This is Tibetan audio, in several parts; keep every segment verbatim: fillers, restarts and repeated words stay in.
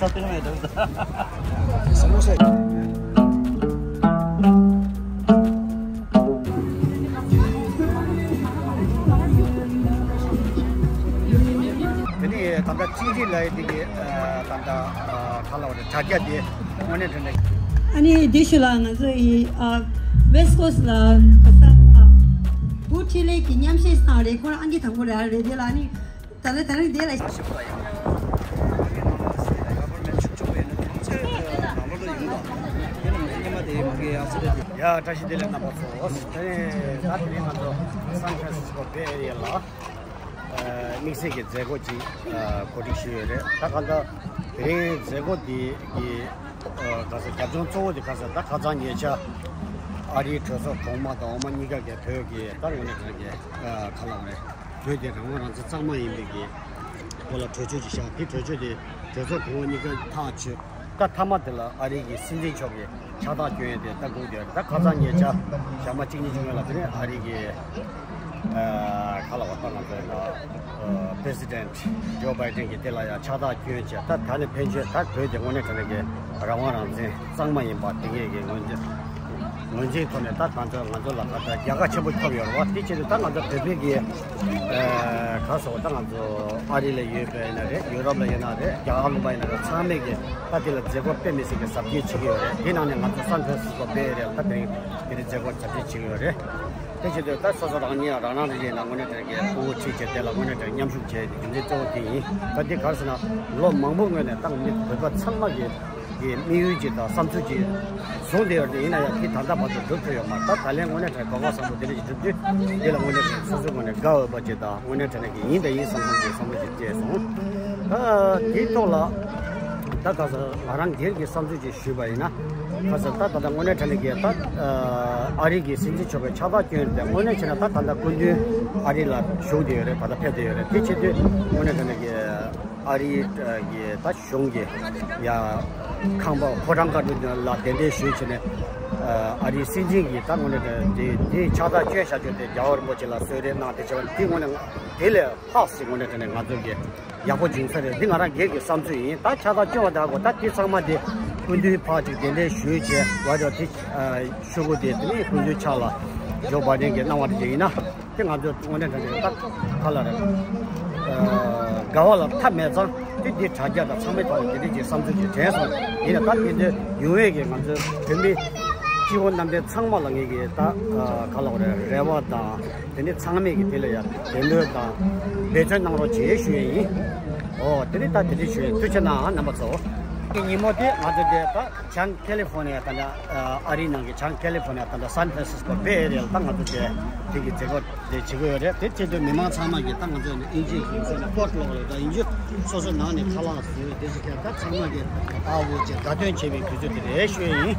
ས་སྟོན་མེད་འགྲོ་ས། ས་མོ་ས། དེ་ནས་ད་ལྟ་ཚིག་རིས་ལ་ཡི་དེ་གི་ད་ལྟ་ག་ལ་བ་རེད། དྲ་རྒྱ་དེ་དངོས་གནས་དྲན་ནས། ཨ་ནི་དེ་ཞུ་ལ་ང་ཚོ་ཡི་West Coast ལ་ག་ས་བུ་ཁྲི་ལེགས་ཀྱི་མཉམ་ཞུགས་སང་རེད། ཁོ་རང་ཨང་ཀི་དང་པོ་རེད། ཨ་རེད། དེ་ལ་ཨ་ནི། ད་ལྟ་དེ་རིང་དེ་ལ། ཡ་བཀྲ་ཤིས་བདེ་ལེགས་རྣམ་པ་ཚོ། དེ་ནས་ད་དེ་རིང་ང་ཚོ་San Francisco Bay Area ལ་དམིགས་བསལ་གྱི་མཛད་སྒོ་ཅིག་གོ་སྒྲིག་ཞུས་ཡོད་རེད། ད་གང་ལྟར་དེ་རིང་མཛད་སྒོ་འདི་གི་ག་ས་རྒྱབ་ལྗོངས་གཙོ་བོ་དེ་ག་ས་ད་ཁ་སང་ཉེ་ཆར་ཨ་རིའི་གྲོས་ཚོགས་གོང་མ་དང་འོག་མ་གཉིས་ཀ་གི་བོད་ཀྱི་ད་དངོས་གནས་དྲང་གི་ཁ་ལག་རེད། བོད་དེ་རང་དབང་རང་བཙན་གཙང་མ་ཡིན་པའི་གི་སྐོར་ལ་གྲོས་ཆོད་ཅིག་བཞག་དེ་གྲོས་ཆོད་དེ་གྲོས་ཚོགས་གོང་འོག་གཉིས་ཀ་ཐག་ཆོད། ད་མཐའ་མ་དེ་ལ་ཨ་རི་གི་སྲིད་འཛིན་མཆོག་གི་ཕྱག་རྟགས་བསྐྱོན་ཡས་དེ་ད་སྒུག་བསྡད་ཡོད་རེད། ད་ཁ་སང་ཉེ་ཆར་ཞག་མ་གཅིག་གཉིས་ཅིག་སྔོན་ལ་དེ་ནས་ཨ་རི་གི་ཁ་ལ་བ་ད་ང་ཚོའི་ན་President Joe Biden གི་དེ་ལ་ཡང་ཕྱག་རྟགས་བསྐྱོན་བྱས། ད་ད་ནི་ཕན་ཆད་ད་བོད་དེ་དངོས་གནས་དྲང་གནས་ཀྱི་རང་དབང་རང་བཙན་གཙང་མ་ཡིན་པ་དེ་གས་ཀྱི་ངོས་འཛིན་ངོས་འཛིན་ཐོག་ནས་ད་ང་ཚོ་ང་ཚོ་ལ་ད་ལྟ་རྒྱལ་ཁ་ཆེན་པོ་ཐོབ་ཡོད་རེད་བ། དེ་ཆེད་དུ་ད་ང་ཚོ་བོད་པའི་གི་ཁ་སོགས་ད་ང་ཚོ་ཨ་རི་ལ་ཡོད་པ་ཡིན་ན་རེད། ཡུ་རོབ་ལ་ཡོད་ན་རེད། རྒྱ་གར་ལུང་པ་ཡིན་ན་རེད། ཚང་མས་ཀྱི་ད་དེ་ལ་མཛད་སྒོ་དཔེ་མི་སྲིད་ཀྱི་གཟབ་རྒྱས་བྱེད་ཀྱི་ཡོད་རེད། དེ་ནང་ནས་ང་ཚོ་San Francisco Bay Area ལ་ད་དེ་རིང་དེ་རིང་མཛད་སྒོ་གཟབ་རྒྱས་བྱེད་ཀྱི་ཡོད་རེད། དེ་བྱེད་དུས་ད་སོ་སོ་རང་ཉིད་རང་རང་རེ་རེ་ན་དངོས་གནས་དྲང་གནས་ཕྲུ་གུ་ཁྲིད་བྱས་དེ་ལ་དངོས་གནས་དྲང་མཉམ་ཞུགས་བྱས་རྒྱུ་མཚན་གཙོ་བོ་དེ་ཡིན། ད་འདི་ག་རེ་ཟེར་ན་ལོ་མང་པོ་སྔོན་ནས་ད་མི་བོད་པ་ཚང་མ་གི་གི་དམིགས་ཡུལ་ཅིག་དང་བསམ་ཚུལ་ཅིག་བཟུང་བསྡད་ཡོད་རེད། ཡིན་ན་ཡང་དེ་ད་ལྟ་བར་དུ་འགྲུབ་ཐུབ་ཡོད་མ་རེད། ད་ད་ལན་དངོས་གནས་དྲང་གོ་སྐབས་བཟང་པོ་དེ་འདྲ་ཞིག་འགྲུབ་དུས་དེ་ལ་དངོས་གནས་དྲང་སོ་སོའི་ངོས་ནས་དགའ་འོས་པ་ཅིག་དང་དངོས་གནས་དྲང་གནས་ཀྱི་ཡིན་དང་ཡིན་བསམ་བསམ་གྱི་བསམ་བློ་ཞིག་སྐྱེས་སོང་། ད་དེའི་ཐོག་ལ་ད་ག་ས་ང་རང་སྒེར་གྱི་བསམ་ཚུལ་ཅིག་ཞུས་པ་ཡིན་ན། ག་ས་ད་ད་ལྟ་དངོས་གནས་དྲང་གནས་ཀྱི་ད་ཨ་རི་གི་སྲིད་འཛིན་མཆོག་གི་ཕྱག་རྟགས་བསྐྱོན་ཏེ་དངོས་གནས་བྱས་ན་ད་ད་ལྟ་སྐུ་མདུན་ཨ་རི་ལ་བཞུགས་བསྡད་ཡོད་རེད། ད་ལྟ་ཕེབས་བསྡད་ཡོད་རེད། དེ་བྱེད་དུས་དངོས་གནས་དྲང་གནས་ཀྱི་ཨ་རིའི་གི་ད་གཞུང་གི་ཡ་ཁང་པ་ཕོ་བྲང་དཀར་པོའི་མདུན་ལ་གདན་འདྲེན་ཞུས་བྱས་ནས་ཨ་རིའི་སྲིད་འཛིན་གྱི་ད་དངོས་གནས་དྲང་གནས་དེ་དེ་ཕྱག་རྟགས་བསྐྱོན་བཞག་རྒྱུ་དེ་རྒྱལ་བ་རིན་པོ་ཆེ་ལ་གསོལ་རས་གནང་དེ་བྱས་པ་དེ་དངོས་གནས་དེ་ལས་ལྷག་ཟེར་དངོས་གནས་དྲང་གནས་ང་ཚོ་གི་ཡག་པོ་བྱུང་ས་རེད། འདི་ང་རང་སྒེར་གྱི་བསམ་ཚུལ་ཡིན། ད་ཕྱག་རྟགས་བསྐྱོན་པ་དང་གོ་ད་དེ་ཚང་མ་དེ་སྐུ་མདུན་ཕར་ཅིག་གདན་འདྲེན་ཞུས་བྱས་བ་རེད། དེ་ཤོག་གུ་དེ་དེ་ནས་སྐུ་མདུན་ཕྱག་ལ་ཇོ་བྷའི་ཌེན་གྱིས་གནང་བ་དེ་ཡིན་ན་དེ་ང་ཚོ་དངོས་གནས་དྲང་གནས་ད་ག་ལ་རེད། དགའ་བ་ལ་མཐའ་མེད་ཙང་དེ་འདི་དྲ་རྒྱ་དང་ཚང་མའི་ཐོག་ནས་དེ་འདྲས་ཀྱི་བསམ་ཚུལ་ཅིག་དྲན་སོང་། ཡིན་ན་ད་དེ་འདྲ་ཡོང་ཡས་ཀྱི་ང་ཚོའི་བོད་མི་སྤྱི་བོ་གནམ་བསྟན་ཚང་མ་ལ་ངེད་ཀྱི་ད་ག་ལ་རེད་རེ་བ་དང་། དེ་ནི་ཚང་མས་ཀྱི་དེ་ལ་ཡང་བདེ་འདོད་དང་འབད་བརྩོན་གནང་རོགས་བྱེད་ཞུ་ཡས་ཡིན། ཨོ་དེ་ནི་ད་དེ་འདྲ་ཞུ་ཡས། ཐུགས་རྗེ་གནང་རྣམ་པ་ཚོ། ཉིན་མོ་དེ་ང་ཚོ་དེ་ད་བྱང་ཁ་ལི་ཧྥོར་ནི་ཡ་ད་ལྟ་ཨ་རིའི་ནང་གི་བྱང་ཁ་ལི་ཧྥོར་ནི་ཡ་ད་ལྟ་སན་ཧྥ་རན་སིས་ཀོ་བྷེ་ཨེ་རི་ཡ་ལ་ད་ང་ཚོ་དེ་དེ་གི་མཛད་སྒོ་དེ་བྱེད་ཀྱི་ཡོད་རེད། དེ་ཆེད་དུ་མི་མང་ཚང་མ་གི་ད་ང་ཚོ་ནི་ཨིན་ཇི་གི་ཟེར་ན་པོ་ཊི་ལོག་རེད། ད་ཨིན་ཇི་སོ་སོ་ནང་ནས་ཁ་ལག་བཟོས་དེ་ཞིག་ག་ད་ཚང་མ་གི་ཨ་འུ་ཅེ་དགའ་སྟོན་བྱེད་པའི་དུས་ཚོད་དེ་རེད་ཞུ་ཡས་ཡིན།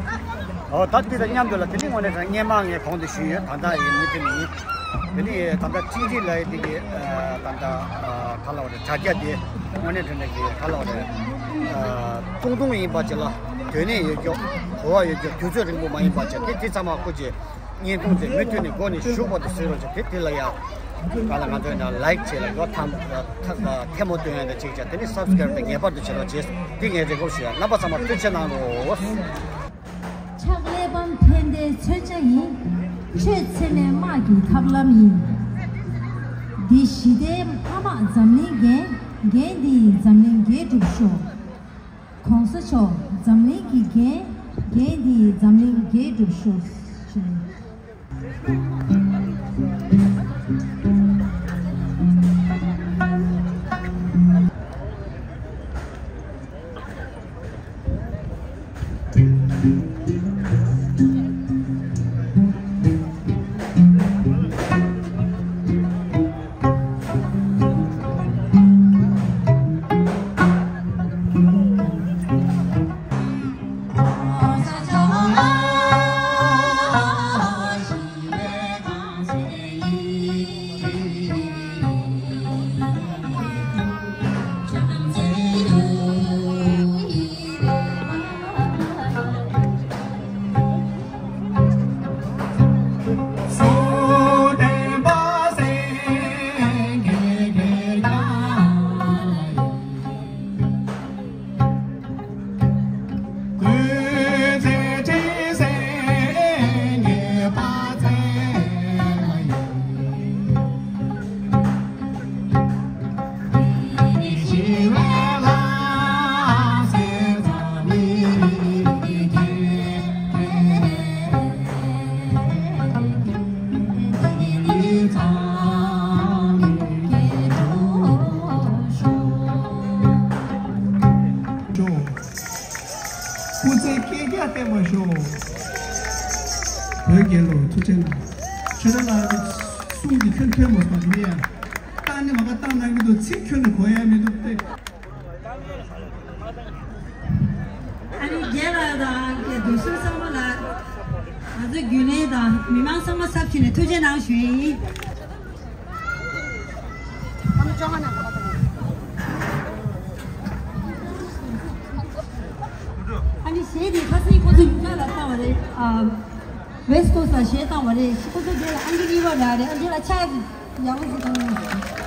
ཨོ་ད་དེ་དང་མཉམ་དུ་ལ་དེ་ནི་དངོས་གནས་དྲང་སྔོན་མ་ངས་གོང་དུ་ཞུས་ཡོད། ད་ལྟ་ཡིན་མུ་མཐུད་ནས་ཡིན། དེ་ནི་ད་ལྟ་ཁྲིན་ཏི་ལ་ཡི་དེ་གི་ད་ལྟ་ག་ལ་བ་རེད། དྲ་རྒྱ་དེ་དངོས་གནས་དྲང་གནས་ཀྱི་ག་ལ་བ་རེད། ཐུང་ཐུང་ཡིན་པ་ཅིག་ལ་དོན་གནད་ཡོད་རྒྱུ་གོ་བ་ཡོད་རྒྱུ་དུས་ཚོད་རིང་པོ་མ་ཡིན་པ་ཅིག་དེ་དེ་ཚང་མ་སྐུ་མཁྱེན་བརྙན་ཐུང་དེ་མུ་མཐུད་ནས་འགོ་ནས་མཇུག་བར་དུ་གཟིགས་རོགས་བྱེད། དེ་དེ་ལ་ཡ་ག་ལ་ང་ཚོས་ན་ལའིཀ་བྱེད་ལ་ཡོ་ཐམ་ཐ་ཐལ་མོ་སྟོན་ཡ་འདྲ་བྱེད་ཀྱང་དེ་ནི་སབ་སི་ཀ་རེབ་དེ་ངེས་པར་དུ་བྱེད་རོགས་བྱེད། འདི་ངས་རེ་སྐུལ་ཞུ་ཡ། རྣམ་པ་ཚང་མ་ཐུགས་རྗེ་གནང་རོགས། ཕྱག་ལས་བམ་ཕན་བདེའི་མཚོན་ཆ་ཡིན། ཆོས་ཚད་མེད་དམག་གི་ཐབས་ལམ་ཡིན། འདི་ཞི་བདེའི་ཕ་མ་འཛམ་གླིང་རྒྱན། རྒྱན་འདི་ཡིས་འཛམ་གླིང་རྒྱས་འགྲུབ་ཤོག། ༸གོང་ས་མཆོག་འཛམ་གླིང་གི་རྒྱན། རྒྱན་འདི་ཡིས་འཛམ་གླིང་རྒྱས་འགྲུབ་ཤོག། ཁྱེད་རང་ལ་གསུང་གི་ཁྱོན་ཐོན་མ་སོང་དེ་ནས་ཡང་བཏང་ནས་མ་ག་བཏང་གནང་གི་འདུག་ཚིག་ཁྱོན་ནས་གོ་ཡ་མི་འདུག་སྟེ། ཨ་ནི་རྒན་ལགས་དང་རྒན་བསྡུ་གསོལ་ཚང་མ་ལ་ང་ཚོའི་རྒྱུན་ལས་དང་མི་མང་ཚང་མ་ཚབ་ཞུས་ནས་ཐུགས་རྗེ་གནང་ཞུ་ཡི་ཡིན། ཨ་ནི་གཞས་དེ་ཁ་སང་ཁོ་ཚོ་ཡུལ་ལ་བཏང་བ་རེད། ཨ། ཝེ་སི་ཀོ་སི་ལ་གཞས་བཏང་བ་རེད། ཁོ་ཚོ་དེ་ལ་ཨང་ཀི་གཉིས་པ་རག་རེད། ཨ་དེ་ལ་ཕྱག་ཡག་པོ་ཞིག་གཏོང་རོགས།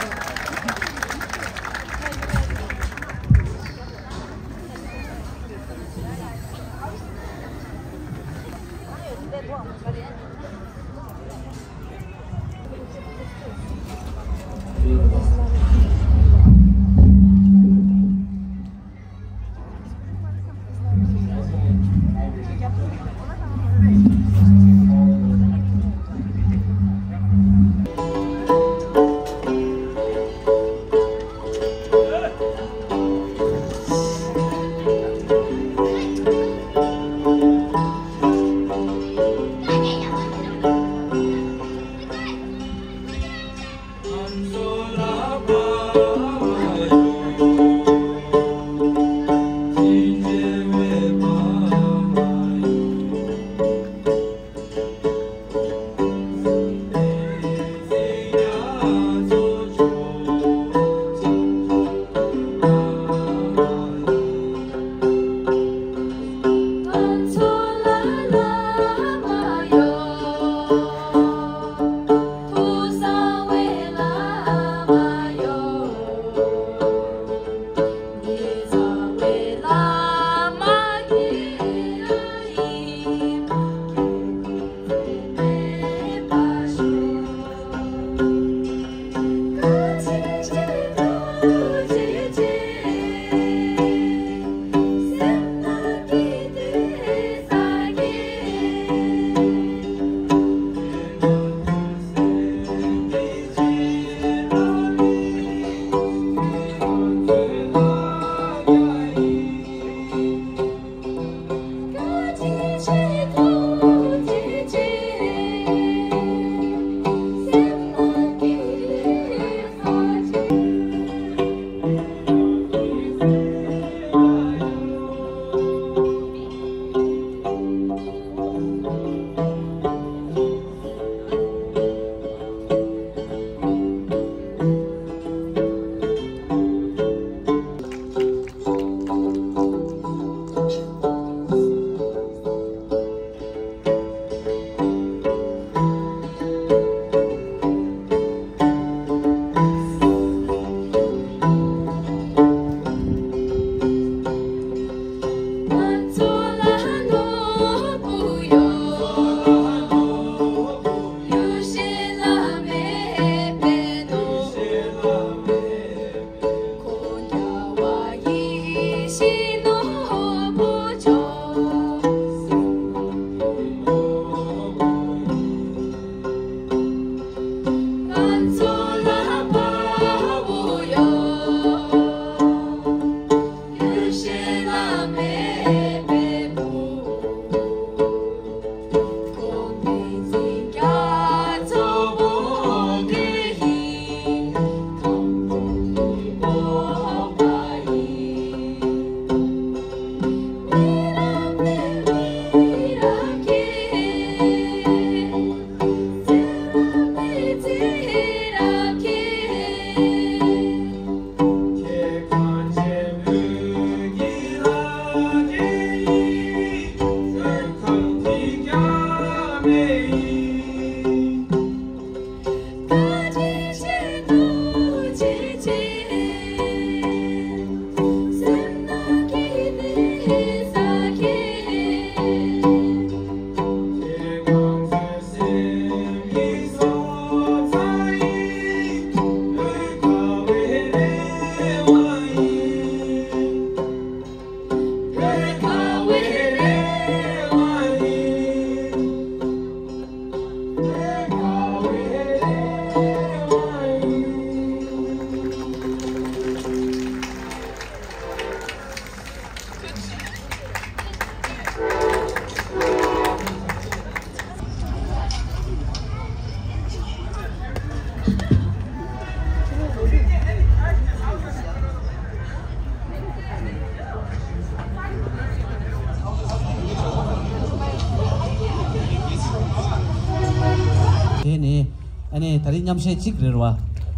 ཨ་ནི་ད་རེས་མཉམ་གཞས་གཅིག་རེད་བ།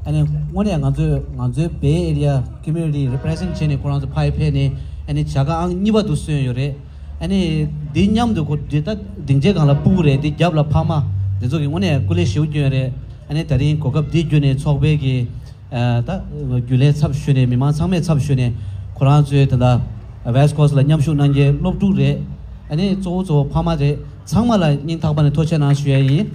ཨ་ནི་དངོས་གནས་ང་ཚོས་ང་ཚོའི་Bay Area community represent བྱས་ནས་ཁོ་རང་ཚོ་ཕར་ཕེབས་ནས་ཨ་ནི་བྱ་དགའ་ཨང་གཉིས་པ་དུ་སོན་ཡོད་རེད། ཨ་ནི་འདི་མཉམ་དུ་ཁོ་འདི་ད་སྡིངས་ཆའི་སྒང་ལ་སྤུ་གུ་རེད། འདི་རྒྱབ་ལ་ཕ་མ། འདི་ཚོ་གི་དངོས་གནས་སྐུ་ལས་ཞེ་པོ་བསྐྱོན་ཡོད་རེད། ཨ་ནི་ད་རིང་གོ་སྐབས་འདི་བརྒྱུད་ནས་ཚོགས་པའི་གི་ཨ་ད་རྒྱུན་ལས་ཚབ་ཞུས་ནས་མི་མང་ཚང་མས་ཚབ་ཞུས་ནས་ཁོ་རང་ཚོའི་ད་ལྟ་West Coast ལ་མཉམ་ཞུགས་གནང་མཁན་སློབ་ཕྲུག་རེད། ཨ་ནི་གཙོ་བོ་གཙོ་བོ་ཕ་མ་རེད། ཚང་མ་ལ་སྙིང་ཐག་པ་ནས་ཐུགས་རྗེ་གནང་ཞུ་ཡ་ཡིན།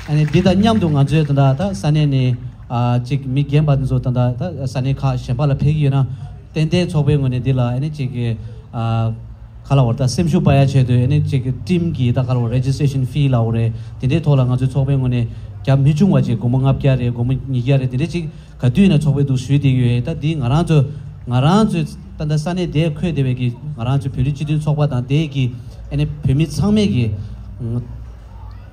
ཨ་ནི་འདི་དང་མཉམ་དུ་ང་ཚོའི་ད་ལྟ་ད་ས་གནས་ནས་ཨ་ཅིག་མི་རྒན་པ་འདི་ཚོ་ད་ལྟ་ད་ས་གནས་ཁག་གཞན་པ་ལ་ཕེབས་ཀྱི་ཡོད་ན་ཏན་ཏན་ཚོགས་པའི་ངོས་ནས་འདི་ལ་ཨ་ནི་ཅིག་གི་ཨ་ག་ལ་བར་ད་སེམས་ཤུགས་སྤར་ཡ་ཆེད་དུ་ཨ་ནི་ཅིག་གི་team གི་ད་ག་ལ་བར་registration fee ལ་འོ་རེད། དེ་འདྲའི་ཐོག་ལ་ང་ཚོའི་ཚོགས་པའི་ངོས་ནས་རྒྱ་མི་ཆུང་བ་ཅིག་སྒོར་མོ་ལྔ་བརྒྱ་རེད། སྒོར་མོ་ཉིས་བརྒྱ་རེད། དེ་འདྲ་ཅིག་ག་དུས་ཡིན་ན་ཚོགས་པའི་འདུག་ཞུས་བསྡད་ཀྱི་ཡོད། ད་འདི་ང་རང་ཚོ་ང་རང་ཚོའི་ད་ལྟ་ས་གནས་དེར་འཁོད་བསྡད་པའི་གི་ང་རང་ཚོའི་བོད་རིགས་སྤྱི་མཐུན་ཚོགས་པ་དང་དེའི་གི་ཨ་ནི་བོད་མི་ཚང་མས་གི་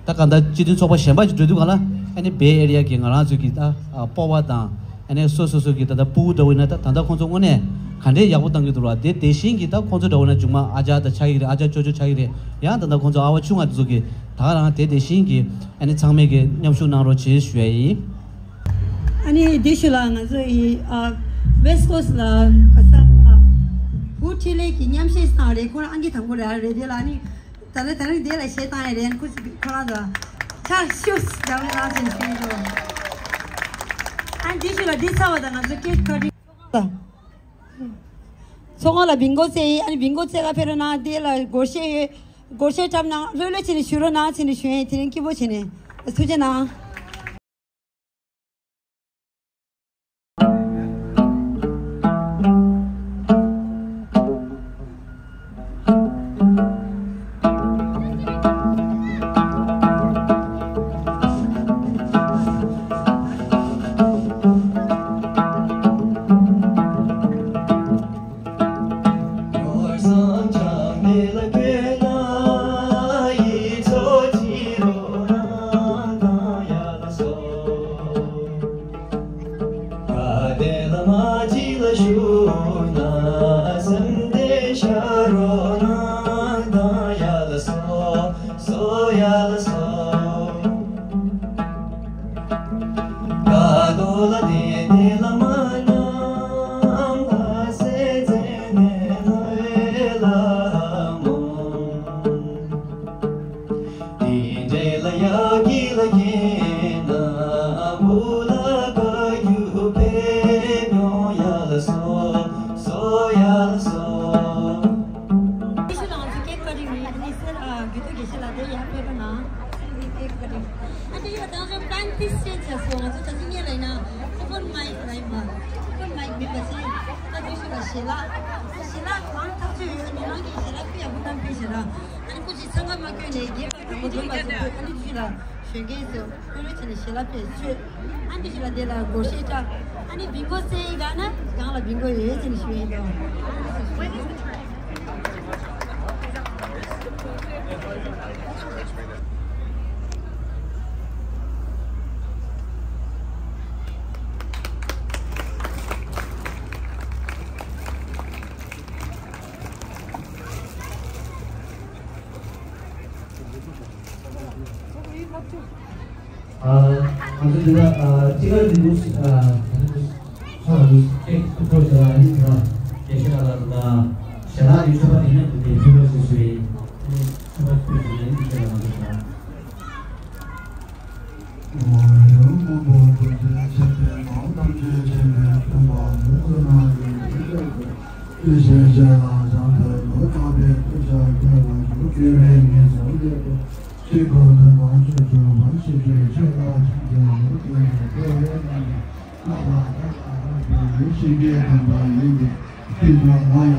ད་གང་ལྟར་སྤྱི་མཐུན་ཚོགས་པ་གཞན་པ་ཅིག་འགྲོ་དུས་གང་ལ་ཨ་ནི་Bay Area གི་ང་རང་ཚོའི་གི་ད་སྤོབས་པ་དང་ཨ་ནི་སོ་སོ་སོ་གི་ད་ལྟ་སྤུ་གུ་འདྲ་བོ་ཡིན་ན་ད་ད་ལྟ་ཁོང་ཚོ་དངོས་གནས་ག་འདྲའི་ཡག་པོ་བཏང་གི་འདུག་ལ། དེ་དེ་བཞིན་གི་ད་ཁོང་ཚོ་འདྲ་བོ་ཡིན་ན་མཇུག་མ་ཨ་ཅག་ད་ཆགས་ཀྱི་རེད། ཨ་ཅག་ཅོ་ཅོ་ཆགས་ཀྱི་རེད། ཡང་ད་ལྟ་ཁོང་ཚོ་ཨ་བ་ཆུང་བ་དེ་ཚོ་གི་ད་ག་རང་དེ་དེ་བཞིན་གི་ཨ་ནི་ཚང་མས་གི་མཉམ་ཞུགས་གནང་རོགས་བྱེད་ཞུ་ཡ་ཡིན། ཨ་ནི་དེ་ཞུ་ལ་ང་ཚོ་ཡི་ཨ་West Coast ལ་ག་ས་ཨ་བུ་ཁྲི་ལེགས་ཀྱི་མཉམ་གཞས་བཏང་རེད། ཁོ་རང་ཨང་ཀི་དང་པོ་རེད། ཨ་རེད། དེ་ལ་ཨ་ནི་ད་ལེ་ད་རིང་དེ་ལ་གཞས་བཏང་ཡ་རེད། ཁོ་ཁོ་རང་ཚོ་ཆར་ཤུགས་རྒྱག་མེད་རང་བཞིན་ཞུ་ཡིན་འགྲོ། ཨ་ནི་དེ་ཞུ་ལ་འདི་ཚར་བ་དང་ང་ཚོ་cake cutting ཚོགས་ཁང་ལ་བིང་གོ་རྩེ་ཡིན། ཨ་ནི་བིང་གོ་རྩེ་ག་ཕེབས་རོགས་གནང་། དེ་ལ་སྒོར་གཞས་ཡོད། སྒོར་གཞས་བཀྲམ་གནང་། ལྷོད་ལྷོད་བྱས་ནས་ཞུ་རོགས་གནང་བྱས་ནས་ཞུ་ཡིན། དེ་རིང་སྐྱིད་པོ་བྱས་ནས་ཐུགས་རྗེ་གནང་། དེ་ཞུ་ལ་ང་ཚོ་cake cutting ནི་ཨ་ནི་སེར་ཨ་དགེ་ཐོག་དགེ་བཤེས་ལགས་དེ་ཡར་ཕེབས་རོགས་གནང་། cake cutting ཨ་ནི་ཡོད་དང་ཚོ་plan piece change བྱས་སོང་། ང་ཚོ་ད་ཅི་ཉེ་ལ་ཡིན་ན་open mic ར་ཡིན་པ། open mic མིན་པ་ཞིག་ད་དེ་ཞུ་ལ་ཞལ་ལག་ཞལ་ལག་གང་ཐག་ཆོད་ཡོད། ཉེ་རང་གི་ཞལ་ལག་ཕུལ་ཡག་པོ་གནང་ཕུལ་ཞེ་དྲག་ཨ་ནི་སྐུ་མཁྱེན་འཚང་ཁ་མ་སྐྱོན་ནས་རྒྱས་པ་དང་པོ་འདོན་པ་ཚོ་ཨ་ནི་དེ་ཞུ་ལ་གཞོན་སྐྱེས་ཚོ། ཀུན་སློང་བྱས་ནས་ཞལ་ལག་ཕུལ་ཆོས། ཨ་ནི་ཞུ་ལ་དེ་ལ་སྒོར་གཞས་བཀྲམ། ཨ་ནི་བིང་གོ་རྩེ་ཡི་ག་ན་གང་ལ་བིང་གོ་ཡོད་ཟེར་ནས་ཞུ་ཡིན་ཏོ། ཨ། ང་ཚོ་འདི་ལ་ཨ་ཅི་ག་འདི་འདུག་ཨ་ཚོ་ལ་འདུག་ཀེག་ཏུ་ཕོར་ཟེར་ཨ་ནི་ཟེར་ཨ་ཞེ་ས་ལ་ཟེར་ཨ་ཞེ་ལ་ཡུལ་ཆོས་པ་དེ་ནས་འདུག་དེ་ཆོས་པ་སུ་སུ་རེད། ཆོས་པ་སུ་སུ་རེད་འདི་ཆོས་པ་ང་ཚོ་ཟེར་ཨ། ཀུན་ཏུ་བདེ་ལ་སྦྱངས་པའི་ལུགས་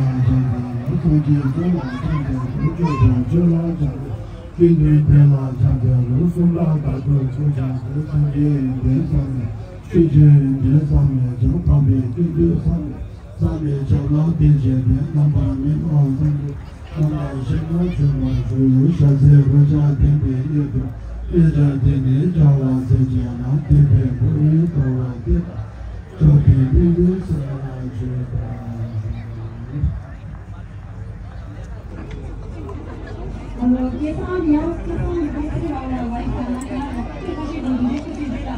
གསུམ་རང་དག་ཏུ་ཆོས་ཀྱི་སྐུ་ལ་སྦྱངས་པའི་ལུགས་གསུམ་རང་དག་ཏུ་ཆོས་ཀྱི་སྐུ་ལ་སྦྱངས་པའི་ལུགས་གསུམ་རང་དག་ཏུ་ཆོས་ཀྱི་སྐུ་ཡོན་ཏན་བསམ་ནས་ཆོས་ཀྱི་ཡོན་ཏན་བསམ་ནས་ཀྱང་དམ་པའི་ཀུན་ཏུ་བསམ་ནས་བསམ་པའི་ཆབ་ལ་བརྟེན་བྱས་ཏེ་རྣམ་པར་སྨིན་པ་བསམ་གྱིས་རྣམ་པར་ཤེས་པ་བྱུང་བར་ཞུ། ཞབས་ཟས་གོས་ཆས་ལྡན་པའི་དབྱིངས་སུ་དཔེ་བྱད་དེ་ནས་སྦྱར་བ་ཟེར་གྱི་ན་དེ་པའི་ཕུར་བུས་གཏོར་བ་དེ་དང་། ཆོས་ཀྱི་ཏིང་འཛིན་ཟེར་ན་བརྗོད་པ། ཨ་ནི་སྐལ་བཟང་ཡང་སྐལ་བཟང་ཡིན་པ་ཚེ་རང་ལ་ལ་ཡིན་པ་ན་ཡང་ཁ་ཤས་ཀྱིས་འདི་འདྲའི་ཁ་ཤས་འདི་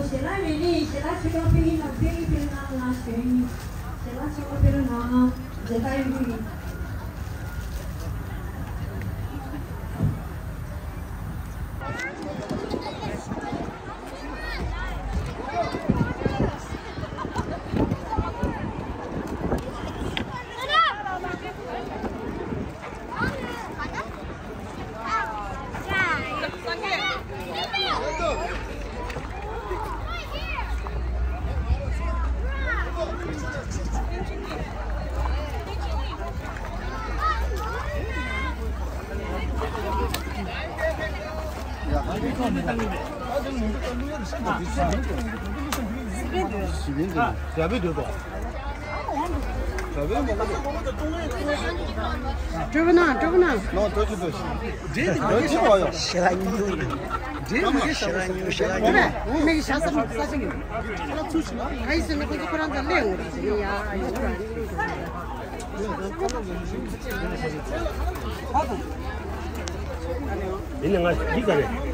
ཞལ་ལག་རེ་རེ་ཞལ་ལག་ཕྱེད་ཀ་ཕུལ་ཡིན་ན་ཕུལ་ཡིན་ཕུལ་གནང་ལ་ཞུ་ཡིན། ཞལ་ལག་ཕྱེད་ཀ་ཕུལ་གནང་། མཇལ་དར་ཡོད་ཀྱི་ཡིན། སྤྲོ་པོ་ན་སྤྲོ་པོ་ན། ཞེ་ལ་ཉུང་། ཞེ་ལ་ཉུང་། ཞེ་ལ་ཉུང་། ཞེ་ལ་ཉུང་། མིག་ཞག་ས་ས་ཆེན་གྱི། ཨ་ཡི་སེ་ན་ཁོ་ཚོ་ཁོ་རང་ཚོ་ལས་འོང་ར་ཟེར་ཡ། ཡིན་ན་ང་འདི་ག་རེད།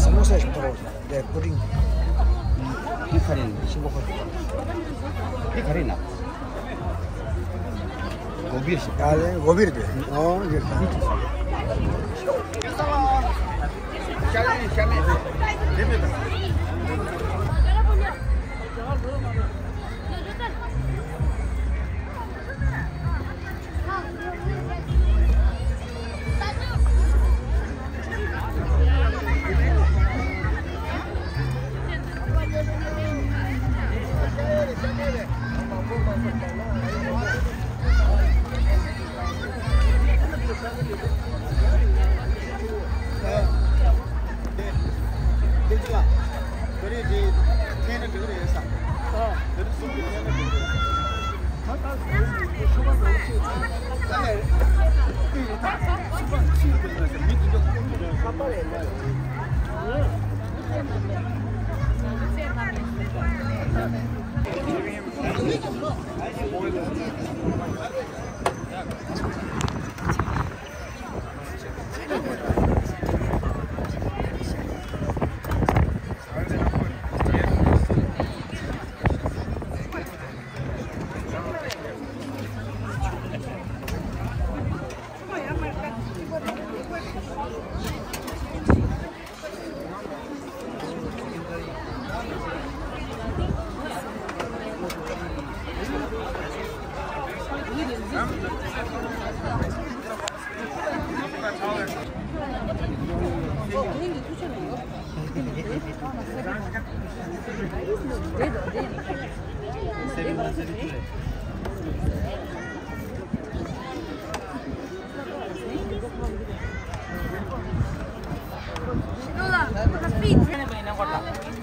समोसा है, छोटा वाला। 네, 푸딩. 이게 카레. 싱거워. 이게 카레나? 고기. 아, 네, 고기를 돼. 어, 이제.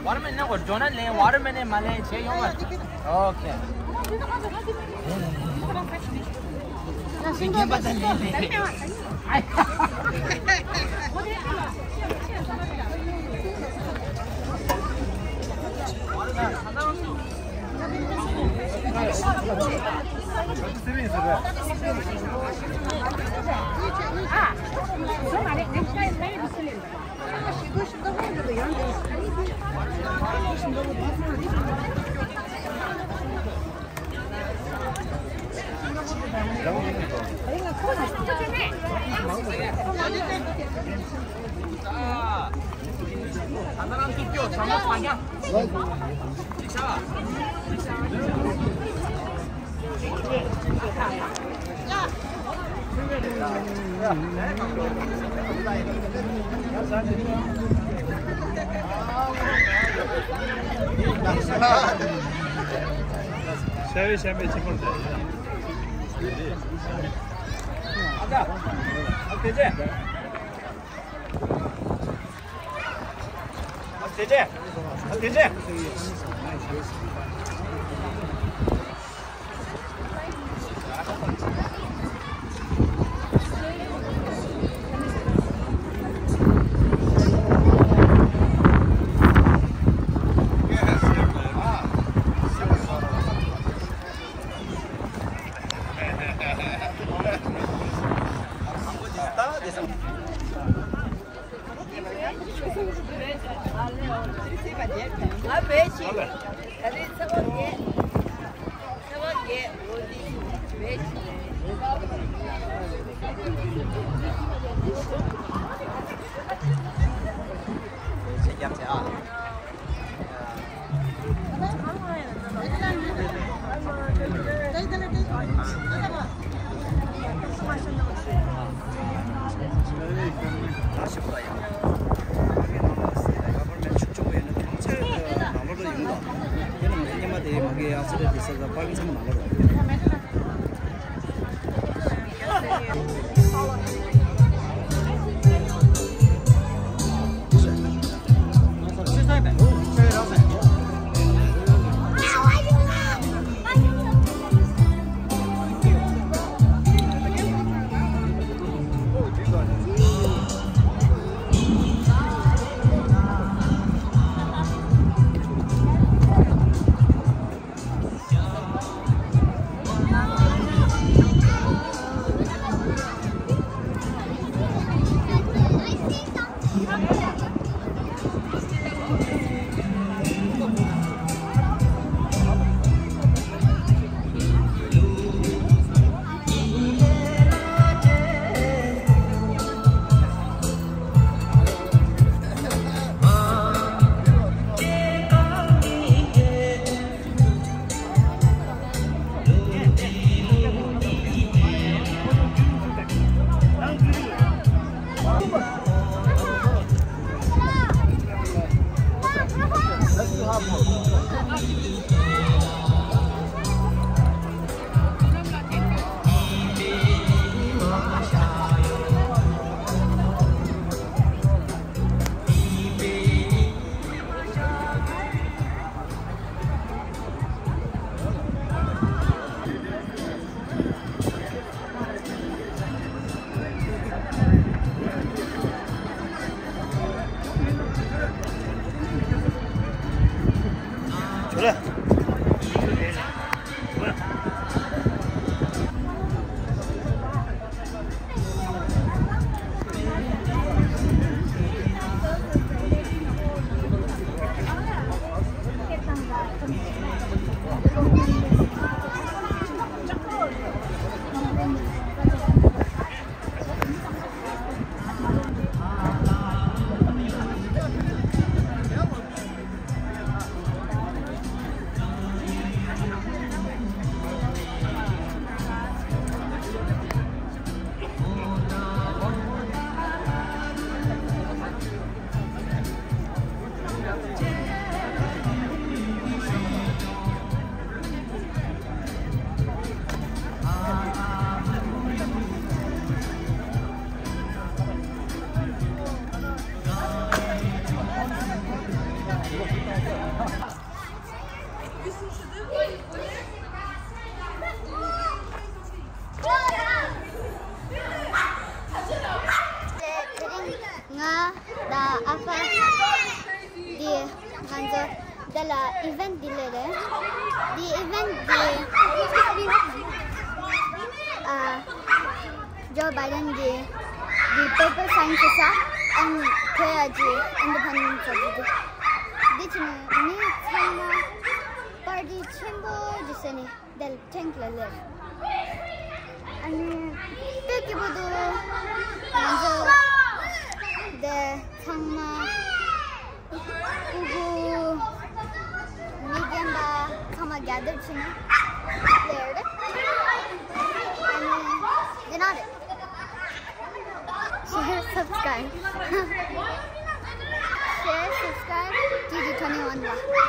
Watermelon ནང་གོ་ཇོ་ན་ལེན། watermelon མ་ལེན་བྱས་ཡོང་བ། Okay. ཤ་བའི་ཤ་མེད་ཅི་ཁོར་ད། ཨ་ཙི། ཨ་ཙི། ཨ་ཙི། དེ་མ་གི་ཨ་སི་རེད་དེ་ས་ས་པར་ཀིང་ཚང་མ་ལོག་རོགས། དེ་རིང་ང་དང་ཨ་ཕ་འདི་ང་ཚོ་འདི་ལ་ཨི་ཝེན་ཊི་འདི་ལས་རེད། འདི་ཨི་ཝེན་ཊི་འདི་ཨ་ཇོ་བྷའི་ཌེན་གྱི་འདི་པེ་པར་སའིན་བྱེད་ས་ཨན་ཁོ་ཡ་གི་ཨིན་ཌི་པེན་ཌེན་སི་འདི་འདི་ཆེ་ནི་མི་ཚང་མ་པར་ཊི་ཆེན་པོ་ཅིག་བྱས་ནས། དེ་ལ་ཐེངས་ལ་ལེར། ཨ་ནི་དེ་སྐྱིད་པོ་འདུག་ང་ཚོ་དེ་ཚང་མ་ཕྲུ་གུ་མི་རྒན་པ་ཚང་མ་ག་དེར་ཕྱིན་ནས་ལེར། ཨ་ནི་འདི་ན་རེད། Share, subscribe. Share, subscribe, G G twenty-one ལ།